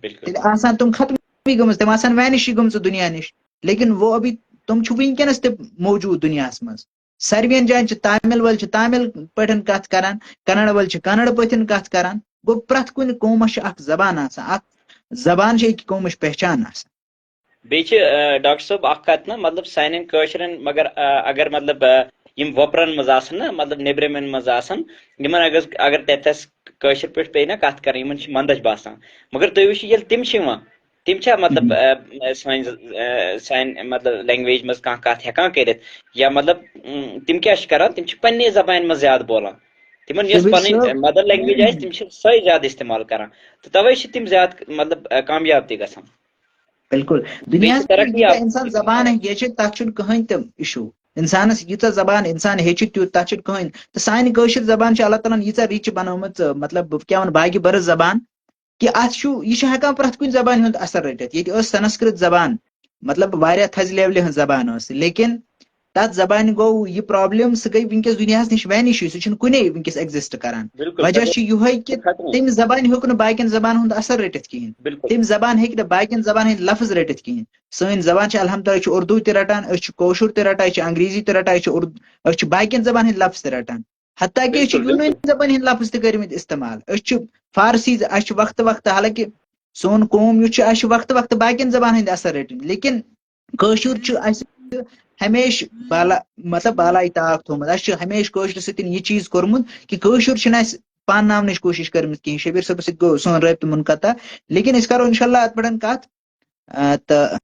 بِلکُل۔ تیٚلہِ آسَن تِم ختمٕے گٔمٕژ، تِم آسَن وینِشٕے گٔمژٕ دُنیا نِش۔ لیکن وہ ابھی تِم چھِ وٕنکیٚنَس تہِ موجوٗد دُنیاہَس منٛز۔ ساروِیَن جایَن چھِ تامِل وٲلۍ چھِ تامِل پٲٹھۍ کَتھ کَران، کَنَڑ وٲلۍ چھِ کَنَڑ پٲٹھۍ کَتھ کَران۔ گوٚو، پرٛٮ۪تھ کُنہِ قومَس چھِ اَکھ زبان آسان، اَکھ زبان چھِ أکہِ قومٕچ پہچان آسان۔ بیٚیہِ چھِ آ، ڈاکٹر صٲب، اکھ کتھ نہ، مطلب سانٮ۪ن کٲشرٮ۪ن، مگر آ، اگر مطلب آ، یِم وۄپرن منٛز آسن نہ، مطلب نیٚبرِمٮ۪ن منٛز آسن، یِمن اگر اگر تتٮ۪س کٲشِر پٲٹھۍ پیٚیہِ نہ کتھ کرٕنۍ، یِمن چھِ مندچھ باسان۔ مگر تُہۍ وٕچھِو، ییٚلہِ تِم چھِ یِوان، تِم چھا مطلب آ، سٲنۍ آ، سانہِ مطلب لینگویج منٛز کانٛہہ کتھ ہٮ۪کان کٔرِتھ؟ یا مطلب م، تِم کیٛاہ چھِ کران؟ تِم چھِ پننہِ زبانہِ منٛز زیادٕ بولان۔ تِمن یۄس شبیر پنٕنۍ صٲب۔ مدر لینگویج آسہِ، تِم چھِ سۄے زیادٕ استعمال کران۔ تہٕ توے چھِ تِم زیادٕ مطلب آ، کامیاب تہِ گژھان۔ بِلکُل۔ بیٚیہِ دُنیاہَس چھِ ترقی منٛز ییٖژاہ یافتہٕ اِنسان تہِ۔ زبان ہیٚچھِ، تَتھ چھُنہٕ کٕہٕنۍ تہِ اِشوٗ۔ اِنسانَس ییٖژاہ زبان اِنسان ہیٚچھِ، تیوٗت، تَتھ چھُنہٕ کٕہٕنۍ۔ تہٕ سانہِ کٲشِر زبان چھِ اللہ تعالیٰ ہَن ییٖژاہ رِچ بَنٲومٕژ، مطلب، بہٕ کیٛاہ وَنہٕ، باقٕے بٔرٕژ زبان، کہِ اَتھ چھُ، یہِ چھُ ہٮ۪کان پرٛٮ۪تھ کُنہِ زبانہِ ہُنٛد اثر رٔٹِتھ۔ ییٚتہِ ٲس سنسکرت زبان، مطلب، واریاہ تھزِ لیولہِ ہٕنٛز زبان ٲس، لیکن تَتھ زبانہِ گوٚو یہِ پرابلم، سُہ گٔے وٕنکیٚس دُنیاہَس نِش وینِش، سُہ چھُنہٕ کُنے وٕنکیٚس ایگزسٹ کران۔ بِلکُل، وجہ ختم۔ چھُ یِہوے کہِ تَمہِ زبانہِ ہیوٚک نہٕ باقین زبانن ہُنٛد اثر رٔٹِتھ کِہینۍ۔ بِلکُل۔ تٔمۍ زبان ہیٚکہِ نہٕ باقین زبانن ہٕنٛدۍ لفظ رٔٹِتھ کِہینۍ۔ سٲنۍ زبان چھِ الحمدللہ، أسۍ چھِ اردو تہِ رٹان، أسۍ چھِ کٲشُر تہِ رٹان، أسۍ چھِ انگریزی تہِ رٹان، أسۍ چھِ اردو، أسۍ چھِ باقین زبانن ہٕنٛدۍ لفظ تہِ رٹان۔ حتیٰ کہِ أسۍ چھِ بِلکُل، یوٗنٲنۍ بِلکُل۔ زبانہِ ہٕنٛدۍ لفظ تہِ کٔرمٕتۍ استعمال۔ أسۍ چھِ فارسی، اَسہِ چھِ وقتہٕ وقتہٕ، حالانکہِ سون قوم یُس چھُ، اَسہِ چھِ وقتہٕ وقتہٕ باقین زبانن ہٕنٛدۍ اثر رٔٹمٕتۍ، لیکن کٲشُر چھُ اَسہِ ہمیشہِ بالا، مطلب، بالایہِ طاق تھوٚومُت۔ اَسہِ چھُ ہمیشہِ کٲشرِس سۭتۍ یہِ چیٖز کوٚرمُت کہِ کٲشُر چھُنہٕ اَسہِ پانناونٕچ کوٗشِش کٔرمٕژ کِہیٖنۍ۔ شبیر صٲبَس سۭتۍ گوٚو سون رٲبطہٕ منقطع، لیکن أسۍ کَرو اِنشاء اللہ اَتھ پٮ۪ٹھ کَتھ۔ آ، تہٕ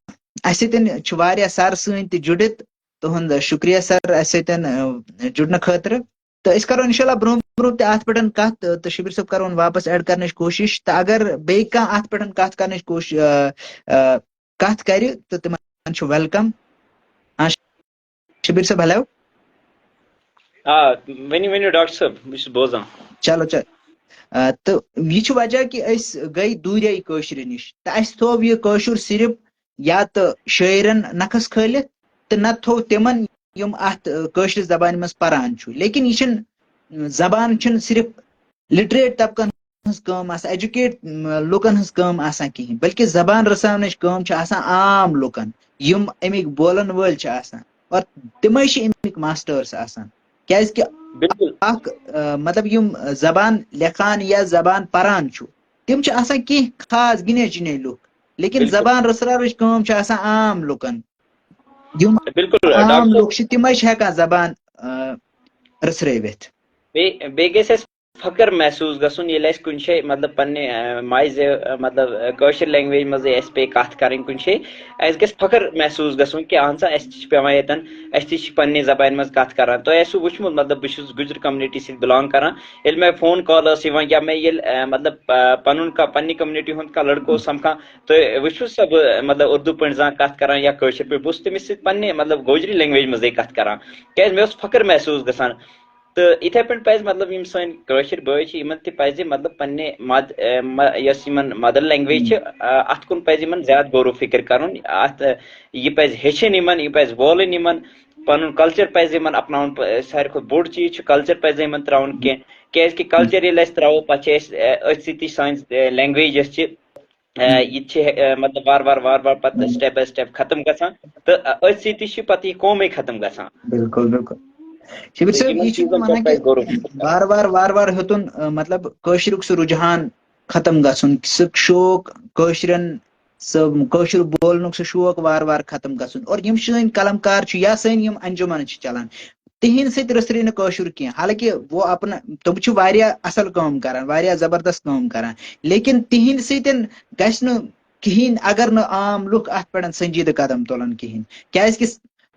اَسہِ سۭتۍ چھِ واریاہ سَر سٲنۍ تہِ جُڑِتھ۔ تُہُنٛد شُکریہ سَر، اَسہِ سۭتۍ، آ، جُڑنہٕ خٲطرٕ۔ تہٕ أسۍ کَرو اِنشاء اللہ برٛونٛہہ برٛونٛہہ تہِ اَتھ پٮ۪ٹھ کَتھ، تہٕ، تہٕ شبیر صٲب کَرون واپَس ایڈ کَرنٕچ کوٗشِش۔ تہٕ اگر بیٚیہِ کانٛہہ اَتھ پٮ۪ٹھ کَتھ کَرنٕچ کوٗشِش، آ، آ، کَتھ کَرِ، تہٕ تِمَن چھُ ویلکم۔ آ، شبیر صٲب، ہیلو۔ آ، ؤنِو، ؤنِو، ڈاکٹر صٲب، بہٕ چھُس بوزان۔ چلو چلو آ، تہٕ یہِ چھُ وجہ کہِ أسۍ گٔے دوٗرے کٲشرِ نِش، تہٕ اَسہِ تھوو یہِ کٲشُر صرف یا تہٕ شٲعرن نکھس کھٲلِتھ، تہٕ نتہٕ تھوو تِمن، یِم اتھ آ، کٲشرِ زبانہِ منٛز پران چھُ۔ لیکن یہِ چھُنہٕ، زبان چھُنہٕ صرف لٹریٹ طبقن ہٕنٛز کٲم آسان، ایجوکیٹ لُکن ہٕنٛز کٲم آسان کِہیٖنۍ، بلکہِ زبان رژھراونٕچ کٲم چھِ آسان عام لُکن، یِم اَمِکۍ بولن وٲلۍ چھِ آسان، اور تِمے چھِ اَمِکۍ ماسٹٲرس آسان۔ کیازِ کہِ بِلکُل۔ اکھ آ، مطلب، یِم زبان لیکھان یا زبان پران چھُ، تِم چھِ آسان کینٛہہ خاص گِنے چُنے لُکھ، لیکن بِلکُل۔ زبان رژھراونٕچ کٲم چھِ آسان عام لُکن۔ یِم بِلکُل عام ڈاکٹر صٲب۔ لُکھ چھِ، تِمے چھِ ہٮ۪کان زبان آ، رژھرٲوِتھ۔ بیٚیہِ بیٚیہِ گژھِ اَسہِ فخر محسوٗس گژھُن، ییٚلہِ اَسہِ کُنہِ جایہِ، مطلب، پننہِ آ، ماجہِ زیو آ، مطلب آ، کٲشِر لینگویج منٛزٕے اَسہِ پیٚیہِ کَتھ کَرٕنۍ کُنہِ جایہِ، اَسہِ گژھِ فخر محسوٗس گژھُن کہِ اہن سا، اَسہِ تہِ چھِ پٮ۪وان ییٚتٮ۪ن، اَسہِ تہِ چھِ پننہِ زبانہِ منٛز کَتھ کَران۔ تۄہہِ آسِوٕ وٕچھمُت، مطلب، بہٕ چھُس گُجر کمنٹی سۭتۍ بِلانگ کران، ییٚلہِ مےٚ فون کال ٲس یِوان یا مےٚ ییٚلہِ آ، مطلب آ، پنُن کانٛہہ، پننہِ کمنٹی ہُنٛد کانٛہہ لڑکہٕ اوس سمکھان، تُہۍ وٕچھِو سا، بہٕ مطلب اردو پٲٹھۍ زانٛہہ کتھ کران یا کٲشِر پٲٹھۍ، بہٕ اوسُس تٔمِس سۭتۍ پننہِ مطلب گوجری لینگویج منٛزٕے کتھ کران، کیازِ مےٚ اوس فخر محسوٗس گژھان۔ تہٕ یِتھے پٲٹھۍ پزِ، مطلب، یِم سٲنۍ کٲشِر بٲے چھِ، یِمن تہِ پزِ، مطلب، پننہِ مد-، اے، مہ-، یۄس یِمن مدر لینگویج چھِ، آ، اتھ کُن پزِ یِمن زیادٕ غور و فکر کرُن۔ اتھ، اے، یہِ پزِ ہیٚچھِنۍ یِمن، یہِ پزِ وولٕنۍ یِمن، پنُن کلچر پزِ یِمن اپناوُن۔ پ-، ساروی کھۄتہٕ بوٚڑ چیٖز چھُ، کلچر پزِ نہٕ یِمن تراوُن کینٛہہ، کیازِ کہِ کلچر ییٚلہِ أسۍ تراوو، پتہٕ چھِ أسۍ، اے، أتھۍ سۭتۍ سٲنۍ، اے، لینگویج یۄس چھِ، اے، یہِ تہِ چھِ، اے، مطلب، وارٕ وارٕ وارٕ وارٕ پتہٕ سٹیپ باے سٹیپ ختم گژھان، تہٕ، اے، أتھۍ سۭتۍ تہِ چھِ پتہٕ یہِ قومٕے ختم گژھان۔ بِلکُل بِلکُل۔ شبیر صٲب، یِمن یہِ چھُ چیٖزن وَنان پٮ۪ٹھ پزِ کہِ غور و فکر کرُن۔ وارٕ وارٕ وارٕ وارٕ ہیوٚتُن، آ، مطلب، کٲشرُک سُہ رُجحان ختم گژھُن، سُہ شوق کٲشرٮ۪ن، سُہ کٲشُر بولنُک سُہ شوق وارٕ وارٕ ختم گژھُن۔ اور یِم سٲنۍ قلم کار چھِ یا سٲنۍ یِم انجمن چھِ چلان، تِہنٛدِ سۭتۍ رٔژھرِ نہٕ کٲشُر کینٛہہ۔ حالانکہِ وہ اپنا، تِم چھِ واریاہ اصل کٲم کران، واریاہ زبردست کٲم کران، لیکن تِہنٛدِ سۭتۍ گژھِ نہٕ کِہیٖنۍ اگر نہٕ عام لُکھ اتھ پٮ۪ٹھ سنجیدٕ قدم تُلن کِہیٖنۍ۔ کیازِ کہِ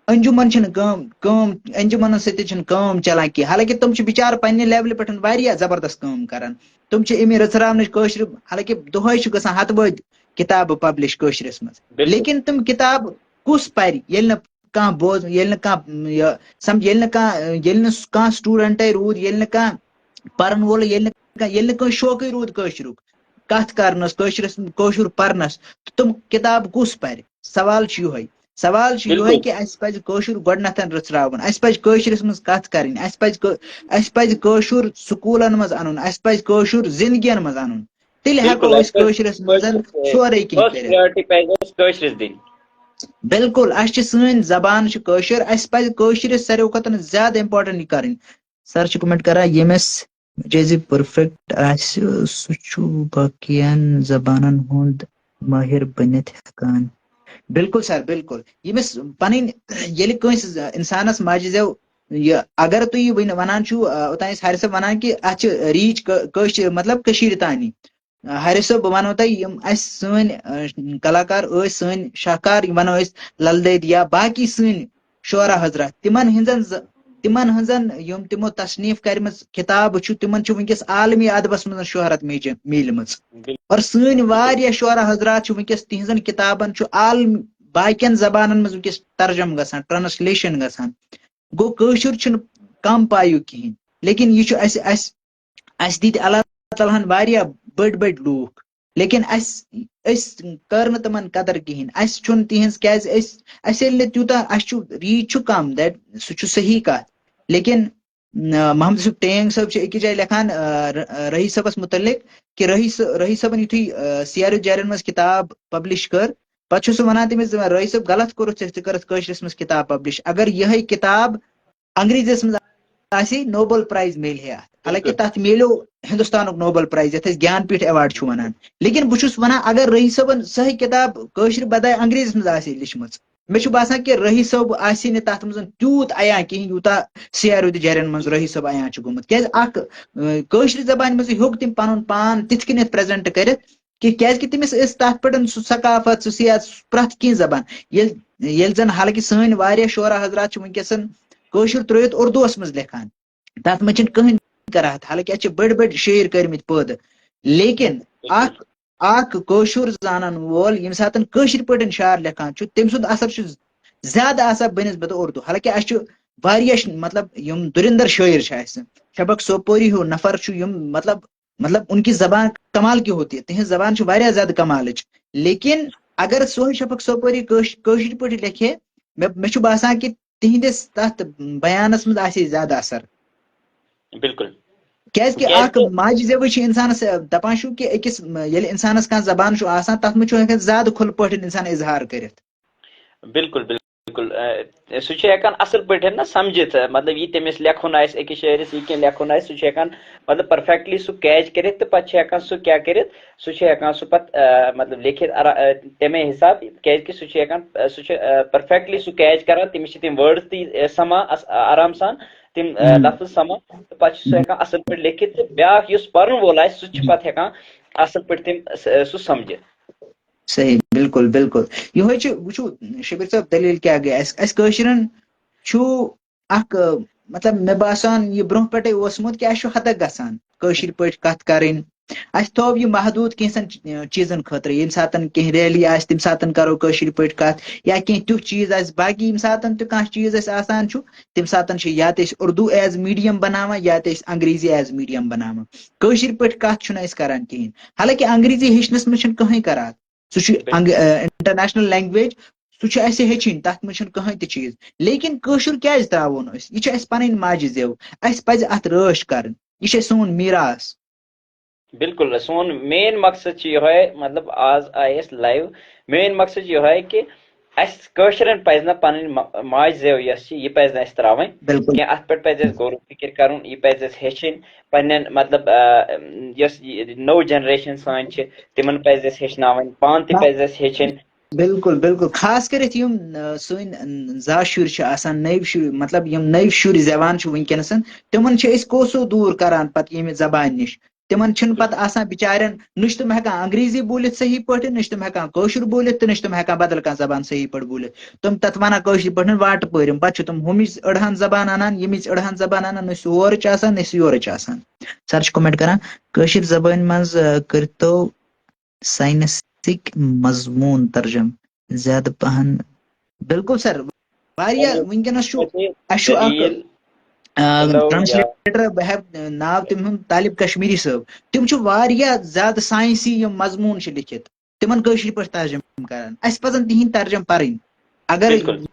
انجمن چھنہٕ کٲم، کٲم، انجمنن سۭتۍ چھنہٕ کٲم چلان کینٛہہ۔ حالانکہِ تِم چھِ بِچارٕ پننہِ لیولہِ پٮ۪ٹھ واریاہ زبردست کٲم کران۔ تِم چھِ امی رٔژھراونٕچ کٲشرِ، حالانکہِ دۄہے چھُ گژھان ہتہٕ بٔدۍ کتابہٕ پبلش کٲشرِس منٛز۔ بِلکُل۔ لیکن تِم کِتابہٕ کُس پرِ، ییٚلہِ نہٕ کانٛہہ بوز، ییٚلہِ نہٕ کانٛہہ، یہِ سمجھ، ییٚلہِ نہٕ کانٛہہ، ییٚلہِ نہٕ کانٛہہ سٹوڈنٹے روٗد، ییٚلہِ نہٕ کانٛہہ پرن وول، ییٚلہِ نہٕ کانٛہہ، ییٚلہِ نہٕ کٲنٛسہِ شوقٕے روٗد کٲشرُک کتھ کرنس، کٲشرِس، کٲشُر پرنس، تہٕ تِم کِتابہٕ کُس پرِ؟ سوال چھُ یِہوٚے۔ سوال چھُ یِہوٚے بِلکُل۔ کہِ اَسہِ پَزِ کٲشُر گۄڈٕنٮ۪تھ رٔژھراوُن، اَسہِ پَزِ کٲشرِس منٛز کَتھ کَرٕنۍ، اَسہِ پَزِ کٲ-، اَسہِ پَزِ کٲشُر سکوٗلَن منٛز اَنُن، اَسہِ پَزِ کٲشُر زِندگِیَن منٛز اَنُن۔ تیٚلہِ ہٮ۪کو بِلکُل، أسۍ اَسہِ پَزِ کٲشرِس منٛز کٲشُر، سورُے کینٛہہ first کٔرِتھ۔ priority پَزِ اَسہِ کٲشرِس دِنۍ۔ بِلکُل، اَسہِ چھِ سٲنۍ زبان چھِ کٲشِر، اَسہِ پَزِ کٲشرِس ساروی کھۄتہٕ زیادٕ important یہِ کَرٕنۍ۔ سَر چھِ comment کَران، ییٚمِس مجازی perfect آسہِ، سُہ چھُ باقیَن زبانَن ہُنٛد مٲہِر بٔنِتھ ہٮ۪کان۔ بِلکُل سَر، بِلکُل۔ ییٚمِس پَنٕنۍ، ییٚلہِ کٲنٛسہِ اِنسانَس ماجہِ زٮ۪و، یہِ اگر تُہۍ یہِ وٕنہِ وَنان چھِو، آ، اوٚتام ٲسۍ حارث صٲب وَنان کہِ اَتھ چھِ reach کٲ-، کٲشِر، مطلب، کٔشیٖرِ تانی۔ حارث صٲب، بہٕ وَنو تۄہہِ، یِم اَسہِ سٲنۍ، آ، کلاکار ٲسۍ، سٲنۍ شاہکار، یِم وَنو أسۍ لل دید یا باقی سٲنۍ شعرا حضرات، تِمن ہٕنٛزن ز-، تِمن ہٕنٛزن یِم تِمو تصنیف کرِمٕژ کِتابہٕ چھُ، تِمن چھُ وٕنکیٚس عالمی ادبس منٛز شہرت میجہِ-، میٖلمٕژ۔ بِلکُل۔ اور سٲنۍ واریاہ شعرا حضرات چھِ وٕنکیٚس، تِہنٛزن کِتابن چھُ عالم، باقین زبانن منٛز وٕنکیٚس ترجمہٕ گژھان، translation گژھان۔ گوٚو، کٲشُر چھُنہٕ کم پایُک کِہینۍ، لیکن یہِ چھُ اَسہِ، اَسہِ، اَسہِ دِتۍ اللہ تعالیٰ ہن واریاہ بٔڑۍ بٔڑۍ لوٗکھ، لیکن اَسہِ، أسۍ کٔر نہٕ تِمن قدر کِہینۍ۔ اَسہِ چھُنہٕ تِہنٛز، کیازِ أسۍ، اَسہِ ییٚلہِ نہٕ تیوٗتاہ، اَسہِ چھُ reach چھُ کم، that، سُہ چھُ صحیح کتھ، لیکن، آ، محمد یوسف ٹینگ صٲب چھِ أکِس جایہِ لیکھان، آ، ر-، رحیٖق صٲبس مُتعلق کہِ رحیٖق صٲ-، رحیٖق صٲبن یُتھُے، آ، سیارِ جارٮ۪ن منٛز کِتاب publish کٔر، پتہٕ چھُ سُہ وَنان تٔمِس، دَپان، "رٲہی صٲب، غلط کوٚرُتھ ژےٚ، ژٕ کٔرٕتھ کٲشرِس منٛز کِتاب publish۔ اگر یِہے کِتاب انگریزیَس منٛز آسہِ ہے، Nobel Prize میلہِ ہے اَتھ۔" حالانکہِ بِلکُل۔ تَتھ میلیو ہِندُستانُک Nobel Prize، یَتھ أسۍ گیان پیٖٹھ award چھُ وَنان۔ لیکن بہٕ چھُس وَنان، اگر رٲہی صٲبَن سۄے کِتاب کٲشرِ بدایہِ انگریزیَس منٛز آسہِ ہے لیٚچھمٕژ، مےٚ چھُ باسان کہِ رٲہی صٲب آسہِ ہے نہٕ تَتھ منٛز تیوٗت عیاں کِہیٖنۍ، یوٗتاہ سیارِ جارٮ۪ن منٛز رٲہی صٲب عیاں چھُ گوٚمُت۔ کیازِ اَکھ، اۭں، کٲشرِ زبانہِ منٛز ہیوٚک تٔمۍ پَنُن پان تِتھ کٔنٮ۪تھ present کٔرِتھ، کہِ کیازِ کہِ تٔمِس ٲس تَتھ پٮ۪ٹھ سُہ ثقافت، سُہ سیاست، سُہ پرٛٮ۪تھ کینٛہہ زبان۔ ییٚلہِ، ییٚلہِ زَن حالانکہِ سٲنۍ واریاہ شعرا حضرات چھِ وٕنکیٚسَن کٲشُر ترٲوِتھ اردوٗوَس منٛز لیکھان، تَتھ منٛز چھِنہٕ کٕہٕنۍ کراہت، حالانکہِ اَسہِ چھِ بٔڑۍ بٔڑۍ شٲعر کٔرمٕتۍ پٲدٕ، لیکن اکھ، اکھ کٲشُر زانَن وول ییٚمہِ ساتَن کٲشِر پٲٹھۍ شعر لیکھان چھُ، تٔمۍ سُنٛد اثر چھُ زیادٕ آسان بنسبت اردو۔ حالانکہِ اَسہِ چھُ واریاہ ش- مطلب یِم دُرِندر شٲعر چھِ اَسہِ، شبک سوپوری ہیوٗ نفر چھُ، یِم مطلب مطلب ان کی زبان کمال کی ہوتی ہے، تِہنٛز زبان چھِ واریاہ زیادٕ کمالٕچ۔ لیکن اگر سہیل شفق سوپوری کٲش- کٲشِر پٲٹھۍ لیکھِ ہے، مےٚ مےٚ چھُ باسان کہِ تِہنٛدِس تتھ بیانس منٛز آسہِ ہے زیادٕ اثر۔ بالکل۔ کیازِ کہِ کیازِ اکھ کہِ ماجہِ زیوٕے چھِ انسانس، آ، دپان چھُ کہِ أکِس، م، ییٚلہِ انسانس کانٛہہ زبان چھُ آسان، تتھ منٛز چھُ ہٮ۪کان زیادٕ کھُلہٕ پٲٹھۍ انسان اظہار کٔرِتھ۔ بالکل، بالکل۔ اَ، سُہ چھُ ہٮ۪کان اَصٕل پٲٹھۍ نہ سَمجھِتھ، مطلب، یہِ تٔمِس لیکھُن آسہِ، أکِس شٲعرَس یہِ کینٛہہ لیکھُن آسہِ، سُہ چھُ ہٮ۪کان، مطلب، perfectly سُہ catch کٔرِتھ، تہٕ پَتہٕ چھُ ہٮ۪کان سُہ کیٛاہ کٔرِتھ، سُہ چھُ ہٮ۪کان سُہ پَتہٕ، اَ، مطلب، لیکھِتھ آرا-، اَ، تَمے حِساب، کیٛازِ کہِ سُہ چھُ ہٮ۪کان، اَ، سُہ چھُ، اَ، perfectly سُہ catch کران، تٔمِس چھِ تِم words تہِ، اَ، سَمان اَس-، آ-، آرام سان، تِم، اَ، ہم۔ لفظ سَمان، تہٕ پَتہٕ چھُ سُہ ہٮ۪کان اَصٕل پٲٹھۍ لیکھِتھ، تہٕ بیٛاکھ یُس پَرَن وول آسہِ، سُہ تہِ چھُ ہم۔ پَتہٕ ہٮ۪کان اَصٕل پٲٹھۍ تِم، سُہ، سُہ سَمجھِتھ۔ صحیح، بالکل، بالکل۔ یِہوٚے چھُ، وٕچھِو، شبیر صٲب، دٔلیٖل کیٛاہ گٔے؟ اَسہِ، اَسہِ کٲشرٮ۪ن چھُ اکھ، مطلب، مےٚ باسان، یہِ برٛونٛہہ پٮ۪ٹھَے اوسمُت کہِ اَسہِ چھُ ہتک گژھان کٲشِر پٲٹھۍ کَتھ کَرٕنۍ۔ اَسہِ تھوٚو یہِ محدوٗد کینٛژھن چ-، چیٖزن خٲطرٕ۔ ییٚمہِ ساتَن کینٛہہ rally آسہِ، تَمہِ ساتَن کَرو کٲشِر پٲٹھۍ کَتھ، یا کینٛہہ تیُتھ چیٖز آسہِ، باقٕے ییٚمہِ ساتَن تہِ کانٛہہ چیٖز اَسہِ آسان چھُ، تَمہِ ساتَن چھِ یا تہِ أسۍ اُردو as medium بَناوان، یا تہِ أسۍ انگریٖزی as medium بَناوان۔ کٲشِر پٲٹھۍ کَتھ چھُنہٕ أسۍ کَران کِہیٖنۍ۔ حالانکہِ انگریٖزی ہیٚچھنَس منٛز چھُنہٕ کٕہٕنۍ قرار۔ سُہ چھُ انگ-، اَ، international language، سُہ چھُ اَسہِ ہیٚچھِنۍ، تَتھ منٛز چھُنہٕ کٕہٕنۍ تہِ چیٖز۔ لیکن کٲشُر کیٛازِ ترٛاوو نہٕ أسۍ؟ یہِ چھِ اَسہِ پَنٕنۍ ماجہِ زیو، اَسہِ پَزِ اَتھ رٲچھ کَرٕنۍ، یہِ چھِ اَسہِ سون میٖراث۔ بالکل، سون main مقصد چھُ یِہوٚے، مطلب، آز آیہِ أسۍ live، main مقصد چھُ یِہوٚے کہِ اَسہِ کٲشرٮ۪ن پَزِ نہٕ پَنٕنۍ ما-، ماجہِ زیو یۄس چھِ، یہِ پَزِ نہٕ اَسہِ ترٛاوٕنۍ بالکل۔ کینٛہہ، اَتھ پٮ۪ٹھ پَزِ اَسہِ غور و فِکر کَرُن، یہِ پَزِ اَسہِ ہیٚچھِنۍ، پنٛنٮ۪ن، مطلب، آ، یۄس یہِ نٔو generation سٲنۍ چھِ، تِمَن پَزِ اَسہِ ہیٚچھناوٕنۍ، پانہٕ تہِ پَزِ اَسہِ ہیٚچھِنۍ۔ بالکل، بالکل۔ خاص کٔرِتھ یِم، آ، سٲنۍ، آ، زا شُرۍ چھِ آسان، نٔوۍ شُرۍ، مطلب، یِم نٔوۍ شُرۍ زٮ۪وان چھِ وٕنکیٚنَس، تِمَن چھِ أسۍ کوسو دوٗر کَران پَتہٕ ییٚمہِ زبانہِ نِش۔ تِمَن چھِنہٕ پَتہٕ آسان بِچارٮ۪ن، نہ چھِ تِم ہٮ۪کان انگریٖزی بوٗلِتھ صحیح پٲٹھۍ، نہ چھِ تِم ہٮ۪کان کٲشُر بوٗلِتھ، تہٕ نہ چھِ تِم ہٮ۪کان بدل کانٛہہ زبان صحیح پٲٹھۍ بوٗلِتھ۔ تِم تَتھ وَنان کٲشِر پٲٹھۍ واٹہٕ پٲرِم۔ پَتہٕ چھِ تِم ہُمِچ أڑہَن زبان اَنان، ییٚمِچ أڑہَن زبان اَنان، نہ چھِ اورٕچ آسان، نہ چھِ یورٕچ آسان۔ سَر چھِ comment کَران، کٲشِر زبٲنۍ منٛز، آ، کٔرۍتو ساینسٕکۍ مضموٗن ترجم زیادٕ پَہَن۔ بالکل سَر، واریاہ وٕنکیٚنَس چھُ، اَسہِ چھُ اَکھ، آ، translator، بہٕ ہٮ۪کہٕ ناو تٔمۍ ہُنٛد، طالب کشمیٖری صٲب۔ تِم چھِ واریاہ زیادٕ ساینسی یِم مضموٗن چھِ لیٚکھِتھ، تِمَن کٲشِر پٲٹھۍ ترجم کَران۔ اَسہِ پَزَن تِہِنٛدۍ ترجم پَرٕنۍ۔ اگر بالکل۔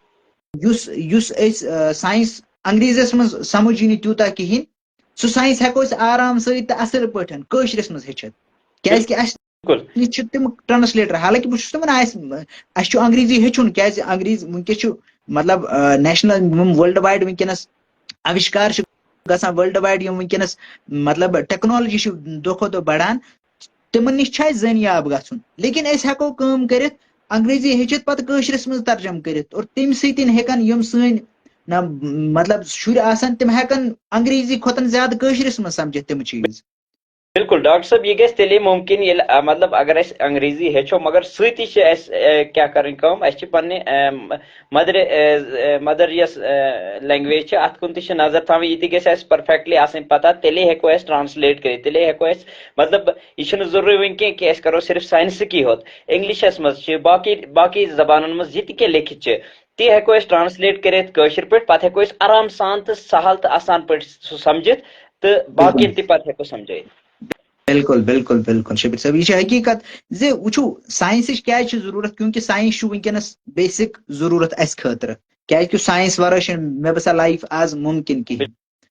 یُس، یُس أسۍ، آ، ساینس انگریٖزیَس منٛز سَمٕجھ یی نہٕ تیوٗتاہ کِہیٖنۍ، سُہ ساینس ہٮ۪کو أسۍ آرام سۭتۍ تہٕ اَصٕل پٲٹھۍ کٲشرِس منٛز ہیٚچھِتھ۔ کیٛازِ کہِ اَسہِ بالکل۔ نِش چھِ تِم translator، حالانکہِ بہٕ چھُس نہٕ وَنان اَسہِ، اَسہِ چھُ انگریٖزی ہیٚچھُن، کیٛازِ انگریٖزی وٕنکیٚس چھُ، مطلب، آ، national، یِم world wide وٕنکیٚنَس آوِشکار چھِ گژھان، world wide یِم وٕنکیٚنَس، مطلب، technology چھِ دۄہ کھۄتہٕ دۄہ بَڑان، تِمَن نِش چھُ اَسہِ زٲنیاب گژھُن۔ لیکن أسۍ ہٮ۪کو کٲم کٔرِتھ، انگریٖزی ہیٚچھِتھ پَتہٕ کٲشرِس منٛز ترجمہٕ کٔرِتھ، اور تَمہِ سۭتۍ ہٮ۪کَن یِم سٲنۍ، نہ، مطلب، شُرۍ آسَن، تِم ہٮ۪کَن انگریٖزی کھۄتَن زیادٕ کٲشرِس منٛز سَمجھِتھ تِم چیٖز۔ بالکل ڈاکٹر صٲب، یہِ گژھِ تیٚلے مُمکِن ییٚلہِ، آ، مطلب، اگر أسۍ انگریٖزی ہیٚچھو، مگر سۭتی چھِ اَسہِ، آ، کیٛاہ کَرٕنۍ کٲم، اَسہِ چھِ پننہِ، آ، mother، آ، mother یۄس، آ، language چھِ، اَتھ کُن تہِ چھِ نظر تھاوٕنۍ۔ یہِ تہِ گژھِ اَسہِ perfectly آسٕنۍ پتہ، تیٚلے ہٮ۪کو أسۍ translate کٔرِتھ، تیٚلے ہٮ۪کو أسۍ، مطلب، یہِ چھُنہٕ ضروٗری وٕنہِ کینٛہہ کہِ أسۍ کَرو صرف ساینسٕکی ہوت۔ انگلشس منٛز چھِ، باقٕے باقٕے زبانن منٛز یہِ تہِ کینٛہہ لیکھِتھ چھِ، تہِ ہٮ۪کو أسۍ translate کٔرِتھ کٲشِر پٲٹھۍ، پتہٕ ہٮ۪کو أسۍ آرام سان تہٕ سہل تہٕ آسان پٲٹھۍ سُہ سمجھِتھ تہٕ باقین تہِ پتہٕ ہٮ۪کو سمجھٲیِتھ۔ بالکل، بالکل، بالکل، شبیر صٲب، یہِ چھِ حقیٖقت زِ وٕچھِو، ساینسٕچ کیٛازِ چھِ ضروٗرت؟ کیونکہِ ساینس چھُ وٕنکیٚنس basic ضروٗرت اَسہِ خٲطرٕ، کیٛازِ کہِ ساینس ورٲے چھِنہٕ، مےٚ باسان، life آز مُمکِن کِہیٖنۍ۔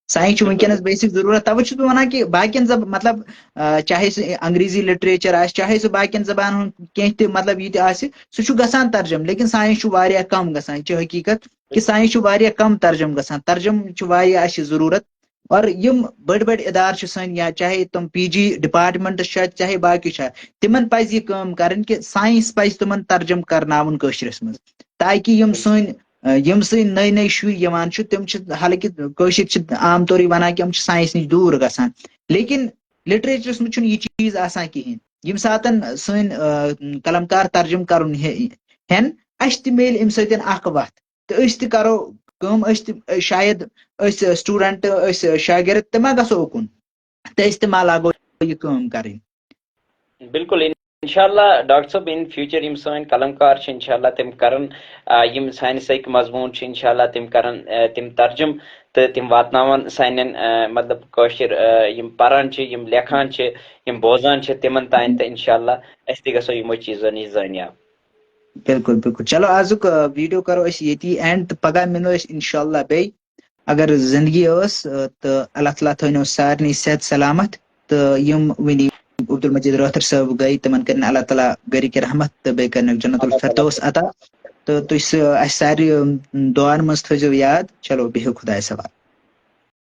ساینس چھُ وٕنکیٚنس basic ضروٗرت، توے چھُس بہٕ وَنان کہِ باقین زب-، مطلب، آ، چاہے سُہ انگریٖزی literature آسہِ، چاہے سُہ باقین زبانن ہُنٛد کینٛہہ تہِ، مطلب، یہِ تہِ آسہِ، سُہ چھُ گژھان ترجمہٕ، لیکن ساینس چھُ واریاہ کم گژھان۔ یہِ چھِ حقیٖقت کہِ ساینس چھُ واریاہ کم ترجمہٕ گژھان۔ ترجمہٕ چھُ واریاہ اَسہِ ضروٗرت۔ اور یِم بٔڑۍ بٔڑۍ اِدارٕ چھِ سٲنۍ، یا چاہے تِم PG departments چھِ، چاہے باقٕے چھِ، تِمن پَزِ یہِ کٲم کَرٕنۍ کہِ ساینس پَزِ تِمن ترجمہٕ کرناوُن کٲشرِس منٛز، تاکہِ یِم سٲنۍ، آ، یِم سٲنۍ نٔے نٔے شُرۍ یِوان چھِ، تِم چھِ، حالانکہِ کٲشِر چھِ عام طورٕے وَنان کہِ یِم چھِ ساینس نِش دوٗر گژھان، لیکن لٹریچرس منٛز چھُنہٕ یہِ چیٖز آسان کِہیٖنۍ۔ ییٚمہِ ساتن سٲنۍ، آ، قلمکار ترجمہٕ کرُن ہے-، ہٮ۪ن، اَسہِ تہِ میلہِ اَمہِ سۭتۍ اکھ وَتھ، تہٕ أسۍ تہِ کرو کٲم، أسۍ تہِ، شاید أسۍ student، أسۍ شاگرد تہِ ما گژھو اُکُن، تہٕ أسۍ تہِ ما لاگو یہِ کٲم کرٕنۍ۔ بالکل، انشاءاللہ ڈاکٹر صٲب، ان فیوچر یِم سٲنۍ قلم کار چھِ، انشاءاللہ تِم کرن، آ، یِم سانہِ سۭتۍ مضموٗن چھِ، انشاءاللہ تِم کرن، آ، تِم ترجم تہٕ تِم واتناون سانٮ۪ن، آ، مطلب کٲشِر، آ، یِم پران چھِ، یِم لیکھان چھِ، یِم بوزان چھِ، تِمن تام تہٕ انشاءاللہ أسۍ تہِ گژھو یِمو چیٖزو نِش زٲنیاب۔ بِلکُل، بِلکُل۔ چلو، آزُک، آ، ویٖڈیو کرو أسۍ ییٚتی اینڈ تہٕ پگاہ مِلو أسۍ انشاءاللہ بیٚیہِ۔ اگر زندگی ٲس، آ، تہٕ اللہ تعالیٰ تھٲینو سارنٕے صحت سلامت۔ تہٕ یِم وٕنی عبدالمجید رٲتھر صٲب گٔے، تِمن کٔرِن اللہ تعالیٰ گرِکۍ رحمت تہٕ بیٚیہِ کٔرِنکھ جنت الفردوس عطا۔ تہٕ تُہۍ سُہ اَسہِ سارِ دُعاہن منٛز تھٲیزیو یاد۔ چلو، بِہِو خۄدایَس حوالہٕ۔